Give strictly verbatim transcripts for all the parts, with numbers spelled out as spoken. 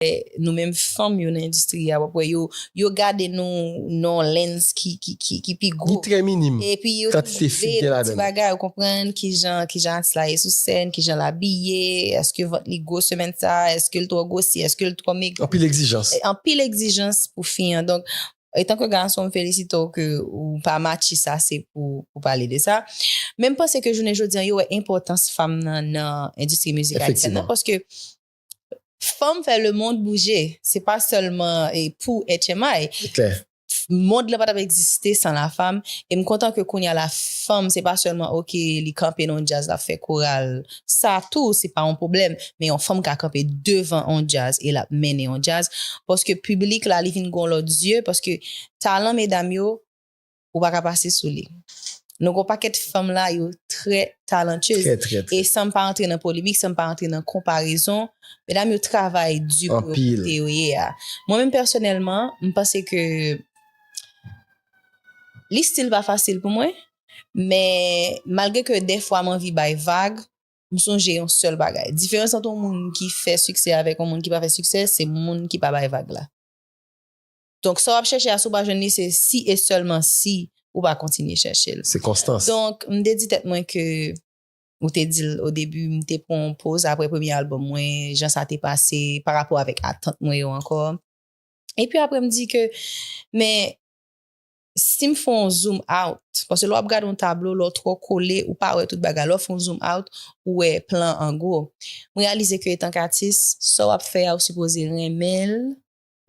nou menm fanm yo nan endistri a, w ap wè yo, yo gade nou nan yon lens ki, ki, ki, ki pi gwo. Li trè minim. Epi yo kantite fi gen ladan. Ti bagay, ou konprann kijan, kijan atis la ye sou sèn, kijan l abiye, èske vant li gwo semèn sa, èske l twò gwosi, èske l twò megri. Anpil egzijans. Anpil egzijans pou fi an. Donk, etanke gason, m felisite w ke ou pa matchis ase pou, pou pale de sa. Men m panse ke jounen jodi an, yo wè enpòtans fanm nan, nan endistri mizik ayisyèn nan, paske fanm fè lemonn bouje. Se pa sèlman, e, pou H M I. Mond lan pa t ap egziste san lafanm. E m kontan ke kounye a lafanm, se pa sèlman, oke, li kanpe nan yon djaz, l ap fè koral. Sa tou, se pa yon pwoblèm. Men yon fanm ka kanpe devan yon djaz e l ap mennen yon djaz. Paske piblik la, li vin gon lòt zye. Paske talan medam yo, ou pa ka pase sou li. Nou gon pakèt fanm la, yo trè talantyez. Trè, trè, trè. E san m pa antre nan polemik, san m pa antre nan konparezon, medam yo travay di pou yo kote yo ye a. Mwen menm pèsonèlman, m panse ke li still pa fasil pou mwen, men malgre ke dèfwa m anvi bay vag, m sonje yon sèl bagay. Diferans ant yon moun ki fè siksè avèk yon moun ki pa fè siksè, se moun ki pa bay vag la. Donk, sa w ap chèche a, si w pa jwenn li, se si e sèlman si ou pa kontinye chèche l. Se konstans. Donk, m te di tèt mwen ke, ou te di l o debi, m te pran yon poz apre premye albòm mwen, jan sa te pase, pa rapò avèk atant mwen yo ankò. Epi apre, m di ke, men, si m fè yon zoom out, paske lè w ap gade yon tablo, lè w twò kole, ou pa wè tout bagay. Lè w fè yon zoom out, ou wè plan an gwo. M reyalize ke etanke atis, sa w ap fè a, ou sipoze renmen l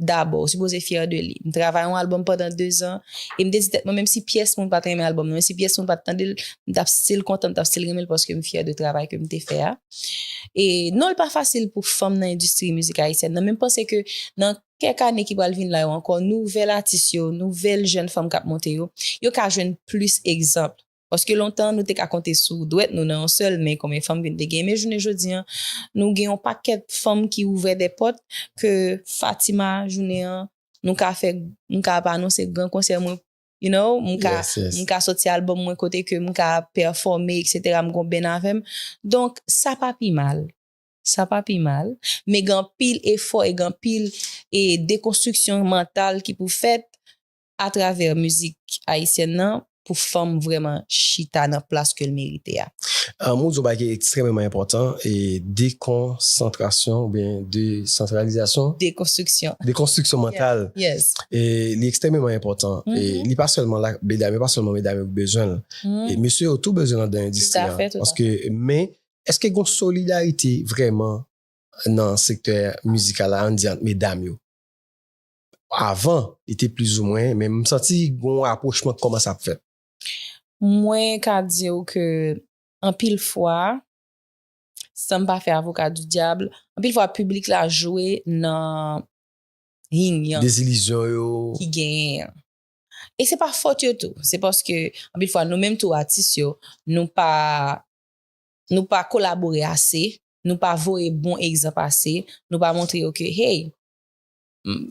dabò, ou sipoze fyè de li. M travay yon albòm pandan de zan, e m te di tèt mwen, menm si pyès moun pa t renmen albòm nan, menm si pyès moun pa t tande l, m t ap still kontan, m t ap still renmen l paske m fyè de travay ke m te fè a. E non, l pa fasil pou fanm nan endistri mizik ayisyèn nan, men m panse ke nan kèk ane ki pral vin la yo ankò, nouvèl atis yo, nouvèl jèn fanm k ap monte yo, yo ka jwenn plis egzanp. Paske lontan, nou te ka konte sou dwèt nou nan yon sèl men konbyen fanm ke n te gen. Men jounen jodi an, nou gen yon pakèt fanm ki ouvè dè pòt ke Fatima, jounen an, nou ka fè, nou ka ap anonse gran konsè mwen, you know, m ka, m ka soti albòm mwen kote ke m ka pèfòme, et cetera, m gon band avè m. Donk, sa pa pi mal. Sa pa pi mal, men gen anpil efò e gen anpil, e, dekonstriksyon mantal ki pou fèt atravè mizik ayisyèn nan pou fanm vrèman chita nan plas ke l merite a. Ou di yon bagay ki ekstrèmeman enpòtan, e dekonsantrasyon oubyen desantralizasyon. Dekonstriksyon. Dekonstriksyon mantal. Yes. E li ekstrèmeman enpòtan. E li pa sèlman la, medam, e pa sèlman medam yo ki bezwen l. E mesye yo tou bezwen l anndan endistri a. Paske, men, èske gon solidarite vrèman nan sektè mizikal la, ann di ant medam yo? Avan, li te plizoumwen, men m santi gon rapwochman k kòmanse ap fèt. Mwen ka di w ke anpil fwa, san m pa fè avoka di dyab, anpil fwa piblik la jwe nan yin yang dezilizyon yo ki genyen an. E se pa fòt yo tou, se paske anpil fwa nou menm tou atis yo, nou pa, nou pa kolabore ase, nou pa voye bon egzanp ase, nou pa montre yo ke, hey, m,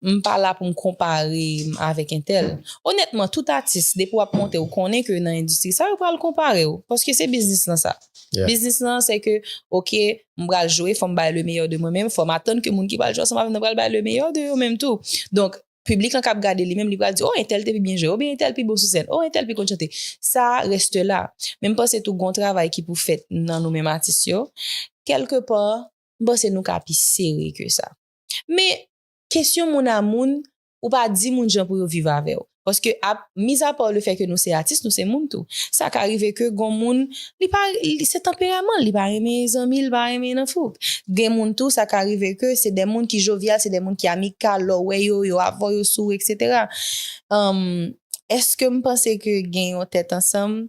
m pa la pou m konpare m avèk entèl. Onètman, tout atis, depi w ap monte, ou konnen ke nan endistri sa, yo pral konpare w. Paske se biznis lan sa. Biznis lan, se ke, oke, m pral jwe, fò m bay le meilleur de mwen menm, fò m atann ke moun ki pral jwe ansanm avè m nan pral bay le meilleur de yo menm tou. Donk, piblik lan k ap gade li menm, li pral di, o, entèl te pi byen jwe, oubyen entèl pi bon sou sèn, o, entèl pi konn chante. Sa reste la. Men m panse tou gon travay ki pou fèt nan nou menm atis yo. Kèlkepa, m panse nou ka pi sere ke sa. Men, kesyon moun a moun, ou pa di moun jan pou yo viv avè w. Paske, ap, mizapa le fè ke nou se atis, nou se moun tou. Sa ka rive ke gon moun, li pa, li se tanperaman l, li pa renmen zanmi, li pa renmen nan fouk. Gen moun tou, sa ka rive ke se de moun ki jovyal, se de moun ki amikal, lè w wè yo, yo avè w, yo sou, et cetera. Èske m panse ke gen yon tèt ansanm?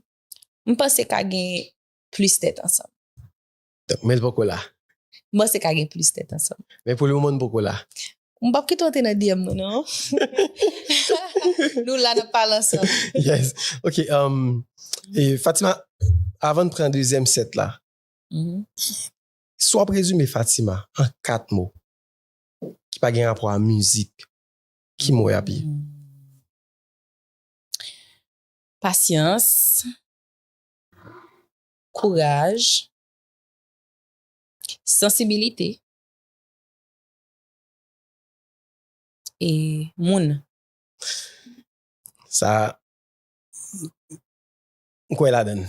M panse ka gen plis tèt ansanm. Donk, men l poko la. M panse ka gen plis tèt ansanm. Men pou le moman, n poko la. M p ap kite w antre nan D M mwen, non. Nou la, n ap pale ansanm. Yes. Ok, um, e Fatima, avan n pran dezyèm sèt la, si w ap rezime Fatima an kat mo, ki pa gen rapò a mizik, ki mo y ap ye? Pasyans, kouraj, sansibilite, e moun. Sa, m kwè ladan l.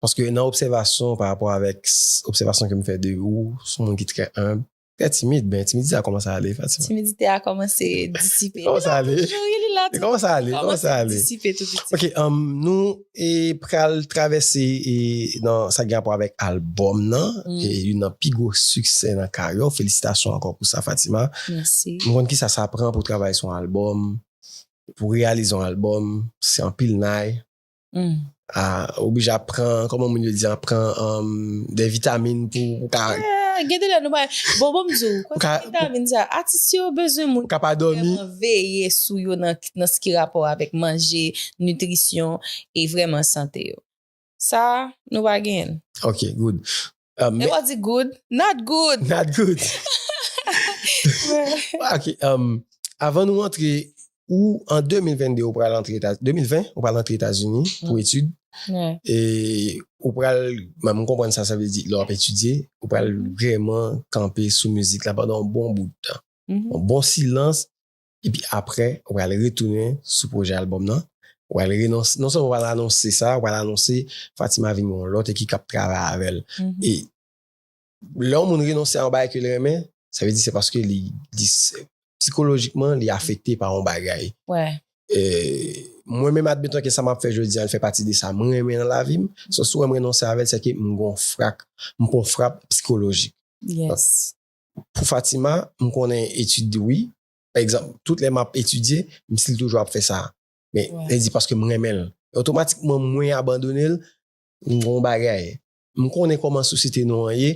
Paske nan obsèvasyon, pa rapò avèk s- obsèvasyon ke m fè de ou, se yon moun ki trè enb, trè timid, men timidite a kòmanse ale, Fatima. Timidite a kòmanse disipe. Kòmanse ale. Toujou, wi, li la. Kòmanse ale, kòmanse Kòmanse ale. Disipe tou piti. Ok, um, nou e pral travèse e, nan sa gen rapò avèk albòm nan, Mm. e youn nan pi gwo siksè nan karyè w. Felisitasyon ankò pou sa, Fatima. Mèsi. M konn kisa sa pran pou travay sou yon albòm, pou reyalize yon albòm, se anpil nay. Mm. A, oblije ap pran, kòman moun yo di, ap pran um, de vitamin pou, pou ka, Eh, gen de lè nou pa bon, bon, m di w, Ou ka- kote vitamin sa, atis yo bezwen moun pou ka pa dòmi. Vrèman veye sou yo nan, nan sa ki rapò avèk manje, nitrisyon e vrèman sante yo. Sa, nou pa genyen. Ok, good. Um, E w di good, not good. Not good. Ok, um, avan nou antre, ou an de mil venn de, ou pral antre Eta- de mil ven, ou pral antre Etazini pou etid. Ouais. E ou pral, mwen, m konprann sa, sa vle di, lè w ap etidye, ou pral vrèman kanpe sou mizik la pandan yon bon bout tan. Mhm. Yon bon silans, epi apre, ou pral retounen sou pwojè albòm nan. Ou pral renonse, non sèlman ou pral anonse sa, ou pral anonse Fatima vin gen yon lòt ekip k ap travay avè l. Mhm. E lè yon moun renonse a yon bagay ke l renmen, sa vle di se paske li, li s- sikolojikman, li afekte pa yon bagay. Ouais. E, mwen menm, admetan ke sa m ap fè jodi a, l fè pati de sa mwen renmen nan lavi m. So, si w wè m renonse avè l, se ke m gon frak, m pran frap sikolojik. Yes. Pou Fatima, m konnen etid, wi. Pa egzanp, tout lè m ap etidye, m still toujou ap fè sa. Men, Ouais. li di paske m renmen l. Otomatikman, mwen abandone l, m gon bagay. M konnen kòman sosyete nou an ye.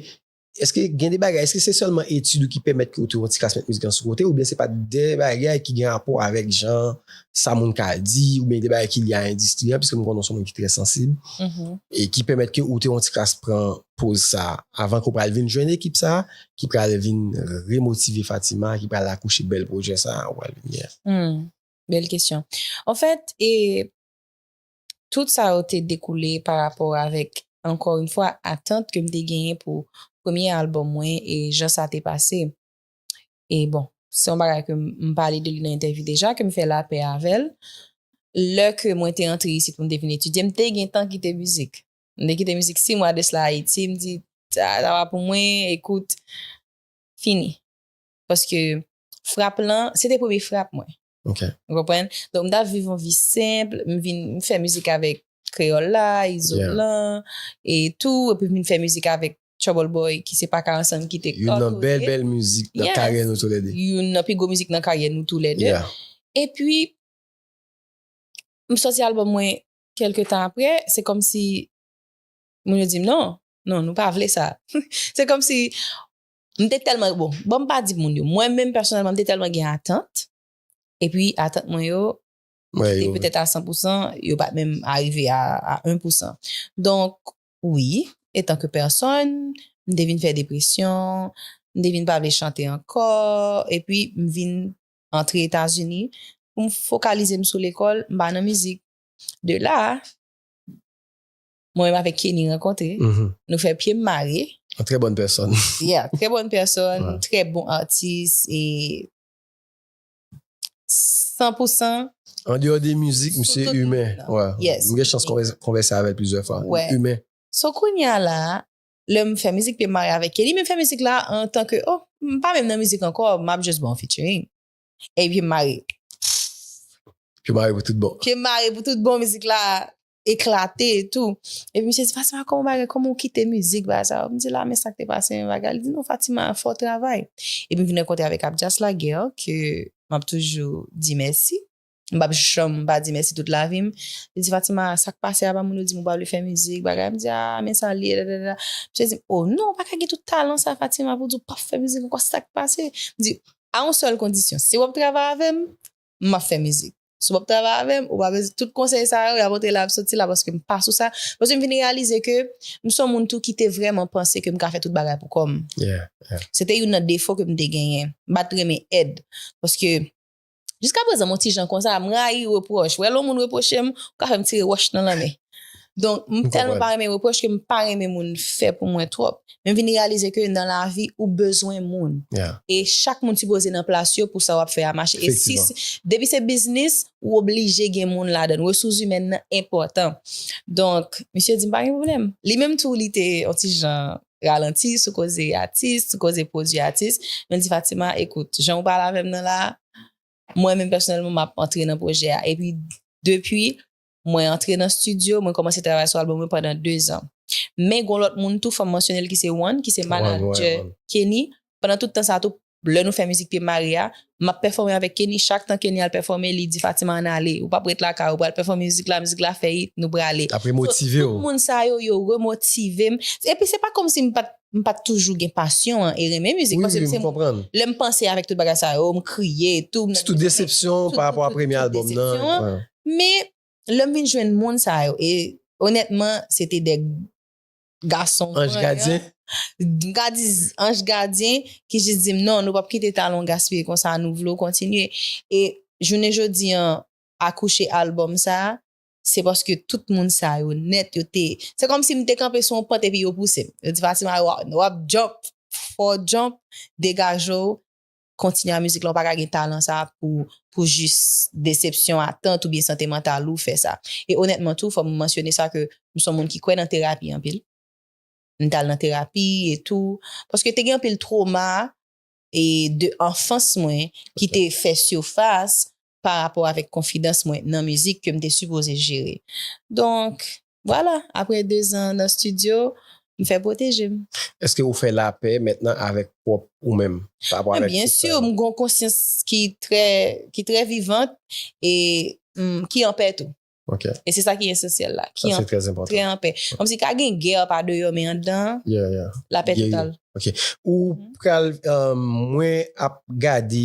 Èske gen de bagay, èske se sèlman etid ou ki pèmèt ke ou te yon ti kras met mizik lan sou kote, oubyen se pa de bagay ki gen rapò avèk jan sa moun ka di, oubyen de bagay ki lye a endistri an, piske m konnen w se yon moun ki trè sansib, Mhm. e ki pèmèt ke ou te yon ti kras pran poz sa, avan ke w pral vin jwenn ekip sa, ki pral vin remotive Fatima, ki pral akouche bèl pwojè sa, ou pral vin ye. Hmm. Bèl kesyon. Anfèt, e, tout sa yo te dekoule pa rapò avèk, ankò yon fwa, atant ke m te genyen pou premye albòm mwen e jan sa te pase. E bon, se yon bagay ke m m pale de li nan entèvyou deja, ke m fè lapè avè l. Lè ke mwen te antre isit pou m te vin etidye, m te gentan kite mizik. M te kite mizik sis mwa de sila Ayiti, m di, sa, sa pa pou mwen, ekout, fini. Paske frap lan, se te premye frap mwen. Ok. Ou konprann? Donk, m t ap viv yon vi senp, m vin, m fè mizik avèk Kreyòl la, Izolan, e tou, epi m vin fè mizik avèk Trouble Boy, ki se Pa Ka Ansanm ki te Youn nan kòtone. Bèl, bèl mizik nan Yes. Karyè nou tou lè de. Youn nan pi gwo mizik nan karyè nou tou lè de. Yeah. Epi, m sòti albòm mwen kèlke tan apre, se kòmsi moun yo di m, "Non, non, nou pa vle sa." Se kòmsi, m te tèlman, bon, bon, m pa di moun yo. Mwen menm, pèsonèlman, m te tèlman gen atant. Epi, atant mwen yo, Mwen, te yo, petèt a san pou san, yo pa t menm arive a, a en pou san. Donk, wi, etan ke pèsòn, m te vin fè depresyon, m te vin pa vle chante ankò, epi m vin antre Etazini pou m fokalize m sou lekòl, m pa nan mizik. De la, mwen menm avèk Kenny rankontre, Mhm. nou fè Pye m mare. Yon trè bòn pèsòn. Yeah, trè bòn pèsòn, Ouais. trè bon atis, e san pou san. An deyò de mizik, Sou misye tout imen. nivo. Ouais. Yes. M gen chans konvèse, konvèse avè l plizyè fwa. Ouais. Imen. So, kounye a la, lè m fè mizik Pye m mare avèk Kenny, men m fè mizik la antan ke, oh, m pa menm nan mizik ankò, m ap just ba yon featuring. Epi Pye m mare. Pye m mare pou tout bon. Pye m mare pou tout bon, mizik la eklate e tou. Epi misye di, "Fatima, kòman bagay, kòman w kite mizik, bagay sa yo?" M di, "La, men sa k te pase, men bagay." Li di, "Non, Fatima, fò w travay." Epi m vin rankontre avèk Abdias Laguerre, ke m ap toujou di mèsi. M p ap janm pa di mèsi tout lavi m. Li di, "Fatima, sa k pase a pa moun yo di m ou pa vle fè mizik, bagay." M di, "Ah, men sa l ye, dadada." Misye di, "Oh non, w pa ka gen tout talan sa, Fatima, pou w di w p ap fè mizik ankò, sa k pase?" M di, "A yon sèl kondisyon, si w ap travay avè m, m ap fè mizik. Si w p ap travay avè m, ou pa bezwen, tout konsèy sa yo, y ap antre la, y ap soti la, paske m pa sou sa." Paske m vin reyalize ke m se yon moun tou ki te vrèman panse ke m ka fè tout bagay pou kò m. Yeah, yeah. Se te youn nan defo ke m te genyen. M pa t renmen èd. Paske, jiska prezan, m yon ti jan konsa, m rayi repwòch. Wè, lè yon moun repwoche m, ou ka fè m tire wòch nan lanmè. Donk, m tèlman pa renmen repwòch ke m pa renmen moun fè pou mwen twòp. Men m vin reyalize ke nan lavi, ou bezwen moun. E chak moun sipoze nan plas yo pou sa w ap fè a mache. E si, depi se biznis, ou oblije gen moun ladan. Resous imèn nan enpòtan. Donk, misye di m pa gen pwoblèm. Li menm tou, li te yon ti jan ralanti sou koze atis, sou koze pwodui atis. Men li di, Fatima, ekout, jan ou pale avè m nan la, mwen menm pèsonèlman, m ap antre nan pwojè a. Epi, depi, mwen antre nan estidyo, mwen kòmanse travay sou albòm mwen pandan dezan. Men gon lòt moun tou, fò m mansyone l ki se One, ki se manadjè Kenny. Pandan tout tan sa tou, lè nou fè mizik Pye Mare a, m ap pèfòme avèk Kenny, chak tan Kenny al pèfòme, li di, Fatima, ann ale, ou p ap ret lakay ou, ou pral pèfòme mizik la, mizik la fè it, nou prale. L ap remotive w. Tout moun sa yo, yo remotive m. Epi se pa kòmsi m pa t m pa t toujou gen pasyon an e renmen mizik. Paske m se moun, lè m panse avèk tout bagay sa yo, m kriye e tou. Sitou desepsyon pa rapò a premye albòm nan. Men lè m vin jwenn moun sa yo, e onètman, se te de gason. Anj gadyen? M ka di anj gadyen ki jis di m, non, nou p ap kite talan w gaspiye konsa, nou vle w kontinye. E jounen jodi an, akouche albòm sa, se paske tout moun sa yo nèt, yo te, se kòmsi m te kanpe sou yon pant epi yo pouse m. Yo di, Fatima, w ap, w ap jump, fò w jump, degaje w, kontinye a mizik la, ou pa ka gen talan sa pou, pou jis desepsyon, atant oubyen sante mantal ou fè sa. E onètman tou, fò m mansyone sa ke m se yon moun ki kwè nan terapi anpil. M t al nan terapi e tou. Paske te gen anpil twoma e de anfans mwen ki te fè sifas pa rapò avèk konfidans mwen nan mizik ke m te sipoze jere. Donk, vwala, apre dezan nan estidyo, m fè pwoteje m. Èske ou fè lapè mentnan avèk pwòp ou menm? Pa rapò avèk byen si, m gon konsyans ki trè, ki trè vivant e mm, ki anpè tou. E se sa ki esansyèl la. Ki an, trè anpè. Kòmsi ka gen gè pa deyò, men anndan, lapè total. Ou pral, mwen ap gade,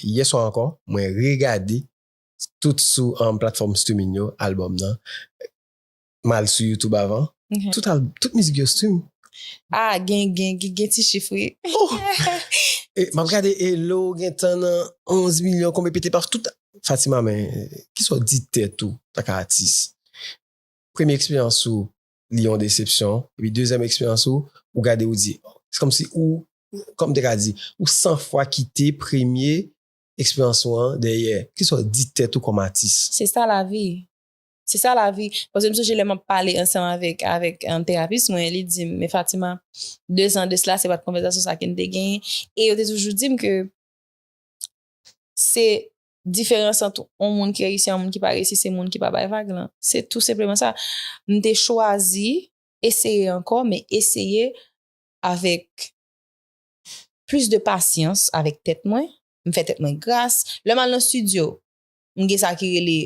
yè swa ankò, mwen regade tout sou um, platfòm streaming yo, albòm nan. M al sou YouTube avan. Tout, al, tout mizik yo stream. Ah, gen, gen, gen, gen ti chif, wi. Oh! E, m ap gade Elo, gen tan nan onz milyon, konbyen pete paf, tout Fatima, men, kisa w di tèt ou, tanke atis? Premye eksperyans ou, li yon desepsyon, epi dezyèm eksperyans ou, ou gade, ou di, se kòmsi ou, kòm te ka di, ou san fwa kite premye eksperyans ou an dèyè. Kisa w di tèt ou kòm atis? Se sa lavi. Se sa lavi. Paske m sonje lè m ap pale ansanm avèk, avèk, um, terapis mwen, li di m, men Fatima, dezan de sila, se pa t konvèsasyon sa ke n te genyen. E yo te toujou di m ke se diferans ant yon moun ki reyisi e yon moun ki pa reyisi, se moun ki pa bay vag lan. Se tou senpleman sa. M te chwazi eseye ankò, men eseye avèk plis de pasyans avèk tèt mwen. M fè tèt mwen gras. Lè m al nan estidyo, m gen sa ki rele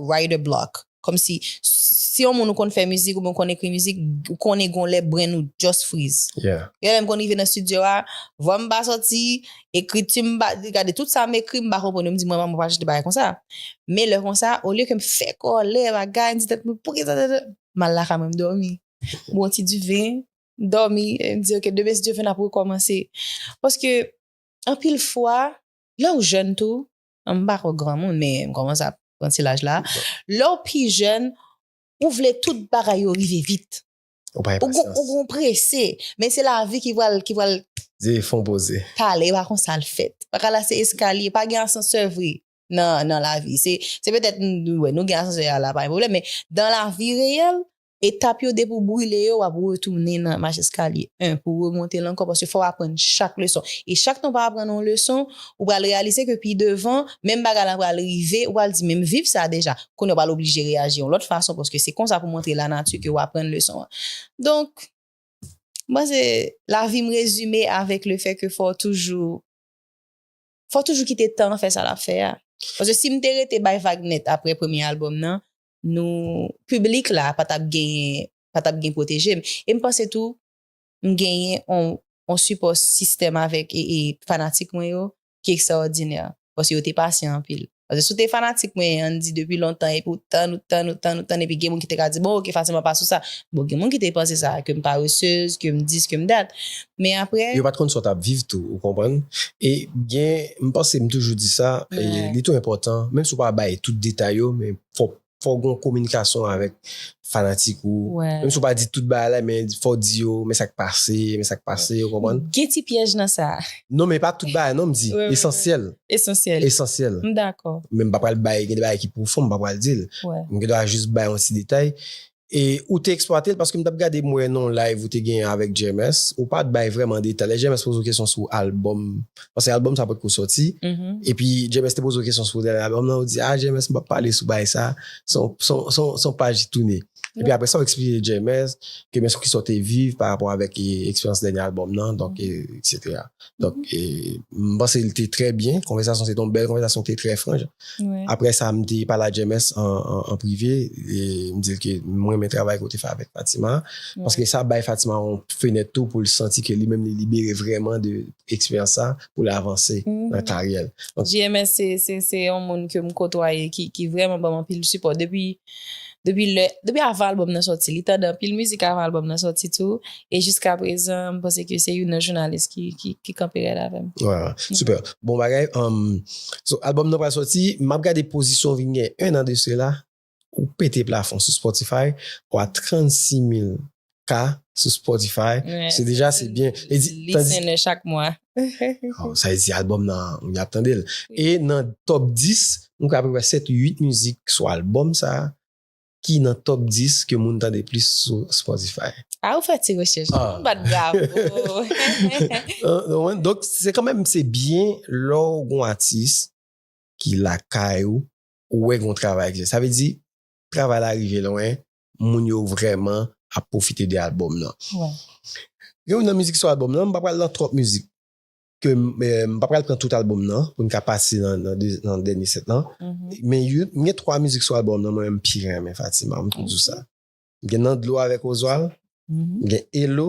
writer block. Kòmsi, si yon moun ou konn fè mizik oubyen ou konn ekri mizik, ou konnen gon lè brain ou just freeze. Gen lè m konn rive nan estidyo a, vwa m pa sòti, ekriti m pa, gade tout sa m ekri, m pa konprann yo, m di mwen pa mwen pa chante bagay konsa. Men lè konsa, olye ke m fè kòlè, bagay, m di tèt mwen, poukisa m al lakay mwen, m dòmi. M bwè yon ti diven, m dòmi, e m di, ok, demen si Dye vle n ap rekòmanse. Paske, anpil fwa, lè w jèn tou, m pa twò granmoun, men m kòmanse ap pran ti laj la. Lè w pi jèn, ou vle tout bagay yo rive vit. Ou pa gen pasyans. Ou gon, ou gon prese, men se lavi ki pral, ki pral di fon poze. Pale, e pa konsa l fèt. Pa ka la se eskalye, pa gen asansè vre nan, nan lavi. Se, se petèt, nou, wè, nou gen asansè a la, pa gen pwoblèm, men dan lavi reyèl, etap yo, depi w brile yo, w ap retounen nan mach eskalye en pou w remonte l ankò, paske fò w aprann chak leson. E chak tan w pa aprann yon leson, ou pral reyalize ke pi devan, menm bagay la pral rive, ou pral di, men m viv sa deja. Kounye a w pral oblije reyaji yon lòt fason, paske se konsa pou montre lanati ke w aprann leson an. Donk, m panse lavi m rezime avèk le fè ke fò w toujou fò w toujou kite tan an fè sa l ap fè a. Paske si m te rete bay vag nèt apre premye albòm nan, nou, piblik la pa t ap genyen, pa t ap gen pwoteje m. E m panse tou, m genyen on, on sipò sistèm avèk e, e fanatik mwen yo ki ekstraòdinè. Paske yo te pasyan anpil. Paske si w te fanatik mwen, ann di depi lontan, epi w tann, ou tann, ou tann, ou tann, epi gen moun ki te ka di, bon, ok, Fatima pa sou sa. Bon, gen moun ki te panse sa, ke m paresez, ke m dis, ke m dat. Men apre, yo pa t konn sa w t ap viv tou, ou konprann? E gen, m panse m toujou di sa, e li tou enpòtan, menm si w pa bay tout detay yo, men fò w fò w gen yon kominikasyon avèk fanatik ou. Menm si w pa di tout bagay la, men fò w di yo, men sa k pase, men sa k pase, ou konprann? Gen ti pyèj nan sa. Non, men pa tout bagay, non, m di, esansyèl. Esansyèl. Esansyèl. M dakò. Men m pa pral bay, gen de bagay ki pwofon, m pa pral di l. M gen dwa jis bay yon ti detay. E ou te eksplwate l paske m t ap gade m wè nan live ou te gen avèk J M S, ou pa t bay vrèman detay. Lè J M S poze w kesyon sou albòm, paske albòm sa potko sòti, epi J M S te poze w kesyon sou dènye albòm nan, ou di, ah, J M S, m p ap pale sou bagay sa, se yon paj ki tounen. Epi apre sa, ou eksplike J M S, ke men sou kisa w te viv pa rapò avèk eksperyans dènye albòm nan, donk, etsetera. Donk, m panse li te trè byen, konvèsasyon se te yon bèl konvèsasyon, te trè franch. Apre sa, m te pale a J M S an prive, e m di l ke mwen renmen travay ke w te fè avèk Fatima, paske sa bay Fatima yon fenèt tou pou l santi ke li menm li libere vrèman de eksperyans sa pou l avanse nan karyè l. J M S se yon moun ke m kotwaye ki vrèman ban m anpil sipò depi depi lè, depi avan albòm nan sòti, li tande anpil mizik avan albòm nan sòti tou, e jiska prezan m panse ke se youn nan jounalis ki ki ki kanpe rèd avè m. Wè, super. Bon bagay. So albòm nan pral sòti, m ap gade pozisyon vin gen en an de sela, ou pete plafon sou Spotify, ou a trannsis mil ka sou Spotify. Se deja se byen. Listener chak mwa. Sa vle di albòm nan, moun ap tande l. E nan top dis, nou ka apeprè sèt uit mizik sou albòm sa ki nan top dis ke moun tande plis sou Spotify. A ou fè ti rechèch. M bat bravo. Donk se kanmenm se byen lè w gon atis ki lakay ou, ou wè gon travay ki fèt. Sa vle di travay la rive lwen, moun yo vrèman ap pwofite de albòm nan. Gen youn nan mizik sou albòm nan, m pa pral nan twòp mizik. Ke m pa pral pran tout albòm nan pou n ka pase nan dènye sèt lan. Men m gen twa mizik sou albòm nan mwen menm m pi renmen, Fatima, m tou di w sa. M gen Nan Dlo avèk Oswald, m gen Elo,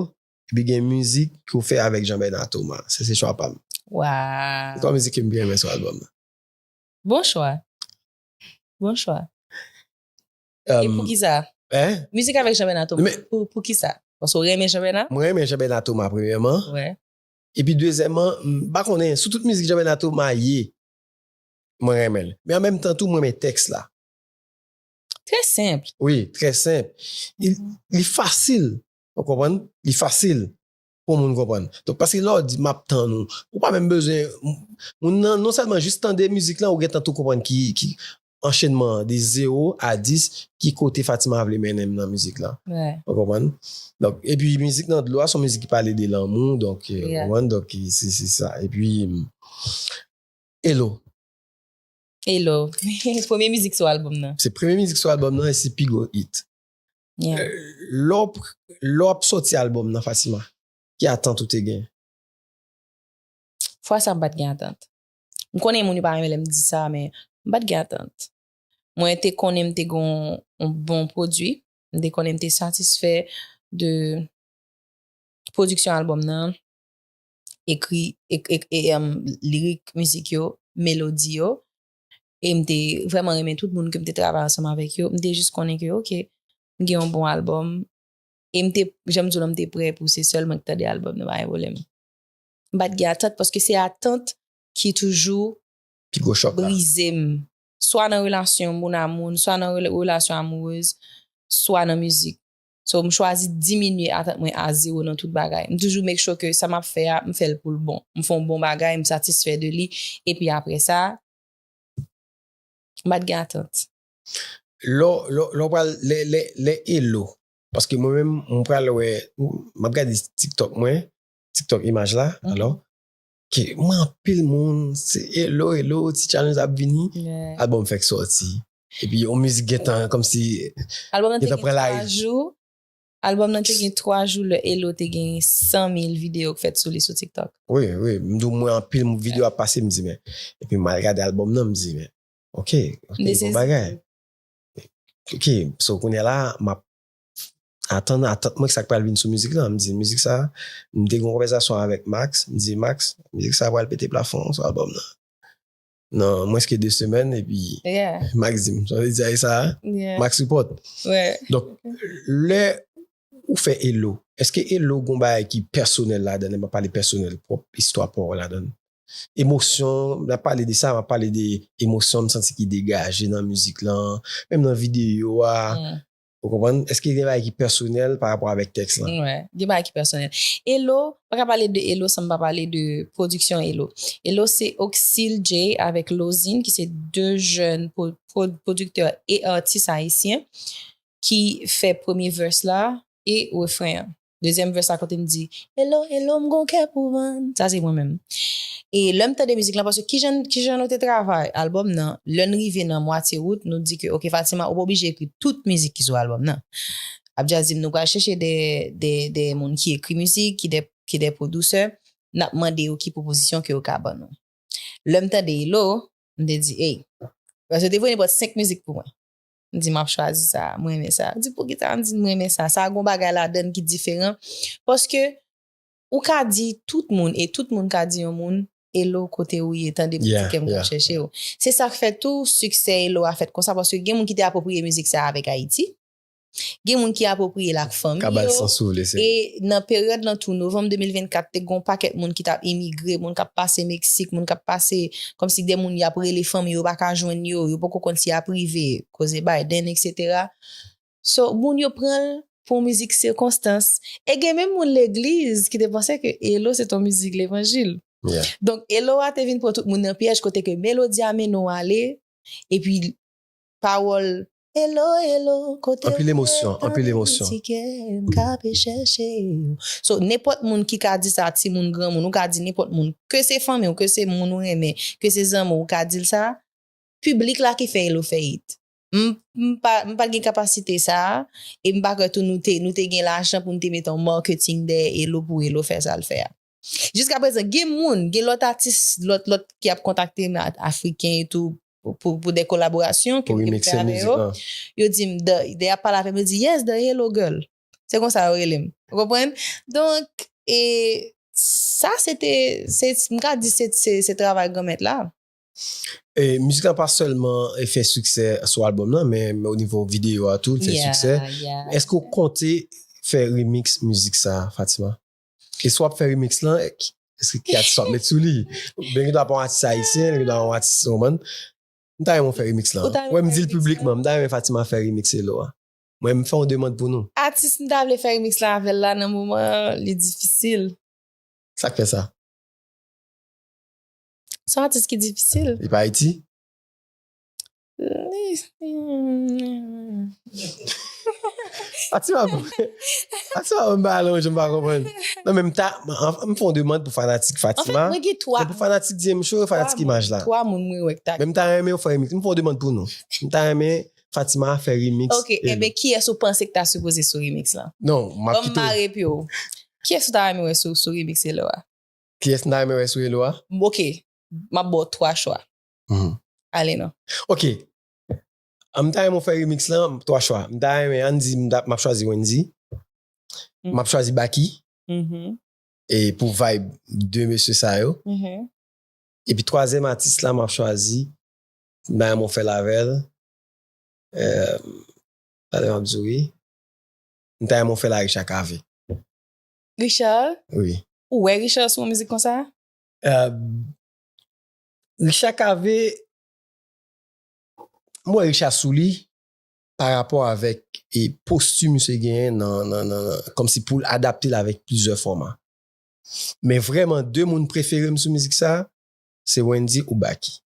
epi gen mizik ke w fè avèk Jean Bernard Thomas. Se se chwa pa m. Waw. Se twa mizik ke m pi renmen sou albòm nan. Bon chwa. Bon chwa. E poukisa? Mizik avèk Jean Bernard Thomas. Pou poukisa? Paske w renmen Jean Bernard? Mwen renmen Jean Bernard Thomas premyèman. Epi dezyèmman, m pa konnen, sou tout mizik Jean Bernard Thomas ye, mwen renmen l. Men an menm tan tou, mwen renmen tèks la. Trè senp. Wi, trè senp. Li fasil. Ou konprann? Li fasil pou moun konprann. Donk, paske lè w di m ap tann ou, ou pa menm bezwen, moun nan non sèlman jis tande mizik lan, ou gentan tou konprann ki, ki anchenman an, de zewo a dis, ki kote Fatima vle mennen m nan mizik lan. Ou konprann? Donk, epi mizik Nan Dlo a, se yon mizik ki pale de lanmou, donk, ou konprann? Donk, se, se sa. Epi, Elo. Elo. Premye mizik sou albòm nan. Se premye mizik sou albòm nan e se pi gwo hit. Lè w ap sòti albòm nan, Fatima, ki atant ou te gen? Fwa sa m pa t gen atant. M konnen moun yo pa renmen lè m di sa, men m pa t gen atant. Mwen te konnen m te gen yon bon pwodui, m te konnen m te satisfè de pwodiksyon albòm nan, ekri, lirik mizik yo, melodi yo, e m te vrèman renmen tout moun ke m te travay ansanm avèk yo. M te jis konnen ke, oke, m gen yon bon albòm, e m te, jan m di w lan, m te prè pou se sèl mwen k tande albòm nan, pa gen pwoblèm. M pa t gen atant paske se atant ki toujou brize m. Swa nan relasyon moun a moun, swa nan relasyon amourez, swa nan mizik. So, m chwazi diminye atant mwen a zewo nan tout bagay. M toujou make sure ke sa m ap fè a, m fè l pou l bon. M fè yon bon bagay, m satisfè de li. Epi apre sa, m pa t gen atant. Lè w pral, lè, lè, lè Elo, paske mwen menm, m pral wè, m ap gade TikTok mwen, TikTok imaj la, alò, ke mwen anpil moun, se Elo, Elo, ti challenge ap vini, albòm fèk sòti. Epi yon mizik gentan, kòmsi, gentan pran lari. Albòm nan te gen twa jou lè Elo te gen san mil videyo k fèt sou li sou TikTok. Wi, wi, m di w mwen anpil videyo ap pase, m di men. Epi m al gade albòm nan, m di men. Ok, ok, bon bagay. Ok, so kounye a la, m ap atann, atant mwen sa k pral vin sou mizik lan. M di mizik sa, m te gen yon konvèsasyon avèk Max, m di Max, mizik sa pral pete plafon sou albòm nan. Nan mwens ke de semèn, epi Max di m, sa vle di a e sa, Max report. Donk, lè ou fè Elo, èske Elo gon bagay ki pèsonèl ladan l, lè m ap pale pèsonèl, pwòp istwa pa w ladan l? Emosyon, m ap pale de sa, m ap pale de emosyon m santi ki degaje nan mizik lan, menm nan videyo a. Ou konprann? Èske gen bagay ki pèsonèl pa rapò avèk tèks lan? Gen bagay ki pèsonèl. Elo, pa ka pale de Elo san m pa pale de pwodiksyon Elo. Elo se Oxil J avèk Lozine ki se de jèn pwodiktè e atis ayisyen ki fè premye verse la e refren an. Dezyèm verse la kote m di Elo, elo, m gon kè pou vann. Sa se mwen menm. E lè m tande mizik lan, paske kijan kijan nou te travay albòm nan, lè n rive nan mwatye wout, nou di ke oke Fatima, ou pa oblije ekri tout mizik ki sou albòm nan. Abdjaz di m nou pral chèche de, de, de moun ki ekri mizik, ki de, ki de pwodisè, n ap mande yo ki pwopozisyon ke yo ka ban nou. Lè m tande Elo, m te di ey, paske yo te voye nenpòt senk mizik pou mwen. M di m ap chwazi sa, mwen renmen sa. Di poukisa? M di mwen renmen sa. Sa gon bagay ladann ki diferan. Paske ou ka di tout moun e tout moun ka di yon moun Elo kote ou ye, tande m ti kè m k ap chèche w. Se sa k fè tou siksè Elo a fèt konsa paske gen moun ki te apwopriye mizik sa avèk Ayiti. Gen moun ki apwopriye l ak fanmi yo. E nan peryòd lan tou, novanm de mil vennkat, te gen yon pakèt moun ki t ap imigre, moun k ap pase Meksik, moun k ap pase kòmsi de moun y ap rele fanmi yo, yo pa ka jwenn yo, yo poko konn si y ap rive, koze Biden, etsetera. So, moun yo pran l pou yon mizik sikonstans. E gen menm moun legliz ki te panse ke Elo se t yon mizik levanjil. Donk, Elo a te vin pran tout moun nan pyèj kote ke melodi a mennen w ale, epi pawòl Elo, elo, kote ou ye, anpil emosyon, anpil emosyon. Ti kè m k ap chèche w. So, nenpòt moun ki ka di sa, timoun, granmoun, ou ka di nenpòt moun, ke se fanmi w, ke se moun ou renmen, ke se zanmi w, ou ka di l sa, piblik la ki fè Elo fè it. M, m pa, m pa t gen kapasite sa a, e m pa kwè tou nou te, nou te gen lajan pou n te mete yon marketing dèyè Elo pou Elo fè sa l fè a. Jiskaprezan, gen moun, gen lòt atis, lòt, lòt ki ap kontakte m, a- afriken e tou, pou, pou, pou de kolaborasyon ke m te fè avè yo. Yo di m, the- they ap pale avè m, yo di, yes, the Elo girl. Se konsa yo rele m. Ou konprann? Donk, e sa se te, se, m ka di se, se, se travay Granmèt la. E mizik lan pa sèlman e fè siksè sou albòm nan, men, men o nivo videyo a tou, l fè siksè. Èske w konte fè remix mizik sa, Fatima? E si w ap fè remix lan, èske ki atis w ap met sou li? Oubyen gen dwa pa yon atis ayisyen, gen dwa yon atis, ou konprann? M ta renmen w fè remix lan. Wè, m di l piblikman, m ta renmen Fatima fè remix Elo a. Mwen, m fè yon demann pou nou. Atis m ta vle fè remix la avè l la nan moman an, li difisil. Sa k fè sa? Se yon atis ki difisil. Li pa Ayiti? Fatima, Fatima, m ba alon, jan m pa konprann. Non, men m ta, m fè yon demann pou fanatik Fatima. Anfèt, mwen gen twa. Pou fanatik D M Show, fanatik Imaj la. Twa moun mwen wè k ta. Men m ta renmen w fè remix. M fè yon demann pou nou. M ta renmen Fatima fè remix. Ok, enben, kiyès ou panse k ta sipoze sou remix lan? Non, m ap kite w. Ban m mare pye w. Kiyès ou ta renmen wè sou, sou remix Elo a? Kiyès m ta renmen wè sou Elo a? Ok, m ap ba w twa chwa. Ale non. Ok. An, m ta renmen w fè remix lan, twa chwa. M ta renmen, ann di, m ta- m ap chwazi Wendy. M ap chwazi Baky. E pou vibe de mesye sa yo. Epi twazyèm atis la, m ap chwazi, m ta renmen w fè l avè l. Talè m ap di w wi. M ta renmen w fè l a Richard Cavé. Richard? Wi. Ou wè Richard sou yon mizik konsa? Richard Cavé, m wè Richard sou li pa rapò avèk e posti misye genyen nan, nan, nan, nan kòmsi pou l adapte l avèk plizyè fòma. Men vrèman, de moun prefere m sou mizik sa, se Wendy ou Baky.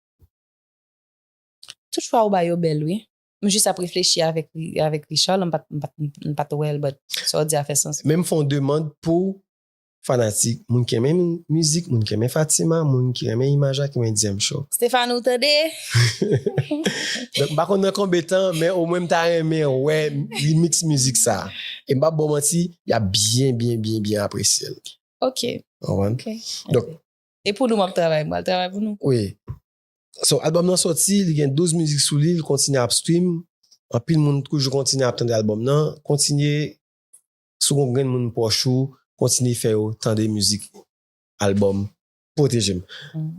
Tout chwa ou ba yo bèl wi. M jis ap reflechi avèk avèk Richard, m pa t m pa t m pa t wè l, but sa w di a fè sans. Men m fè yon demann pou fanatik, moun ki renmen mizik, moun ki renmen Fatima, moun ki renmen imaj la, ki renmen D M Show. Stefano, ou tande? Donk, m pa konn nan konbyen tan, men omwen m ta renmen wè remix mizik sa. E m p ap ba w manti, y ap byen, byen, byen, byen apresye l. Ok. Ou konprann? Ok. Donk, e pou nou m ap travay, m pral travay pou nou. Wi. So, albòm nan sòti, li gen douz mizik sou li, li kontinye ap stream. Anpil moun toujou kontinye ap tande albòm nan. Kontinye, si w gon grenn moun pwòch ou, kontinye fè yo tande mizik, albòm Pwoteje m.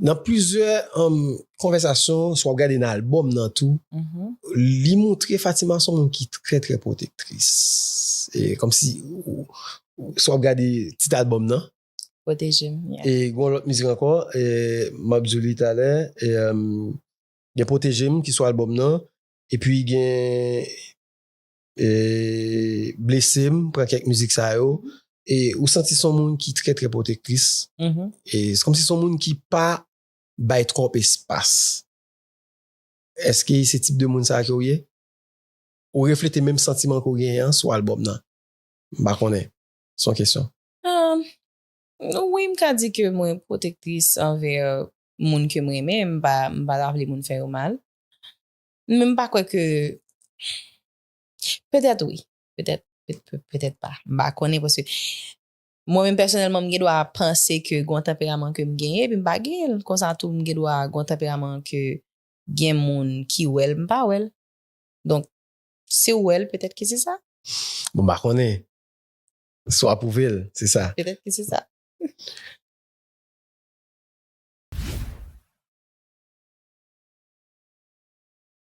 Nan plizyè um, konvèsasyon, si w ap gade nan albòm nan tou, li montre Fatima se yon moun ki trè, trè pwotektris. E kòmsi, si w ap gade tit albòm nan, Pwoteje m, yeah. E gen yon lòt mizik ankò, e, m ap di w li talè, e, um, gen Pwoteje m ki sou albòm nan, epi gen e, Blese m, pran kèk mizik sa yo, e ou santi se yon moun ki trè, trè pwotektris, Mhm. e se kòmsi se yon moun ki pa bay twòp espas. Èske se tip de moun sa ke w ye? Ou reflete menm santiman ke w genyen an sou albòm nan? M pa konnen. Se yon kesyon. Um, wi, m ka di ke mwen pwotektris anvè moun ke m renmen, m pa, m pa ta vle moun fè yo mal. Men m pa kwè ke, petèt wi, petèt, pe- pe- petèt pa. M pa konnen paske mwen menm pèsonèlman m gen dwa panse ke gen yon tanperaman ke m genyen, epi m pa genyen l. Konsa tou m gen dwa gen yon tanperaman ke gen moun ki wè l, m pa wè l. Donk, si w wè l, petèt ke se sa. Bon, m pa konnen. Si w apwouve l, se sa. Petèt ke se sa.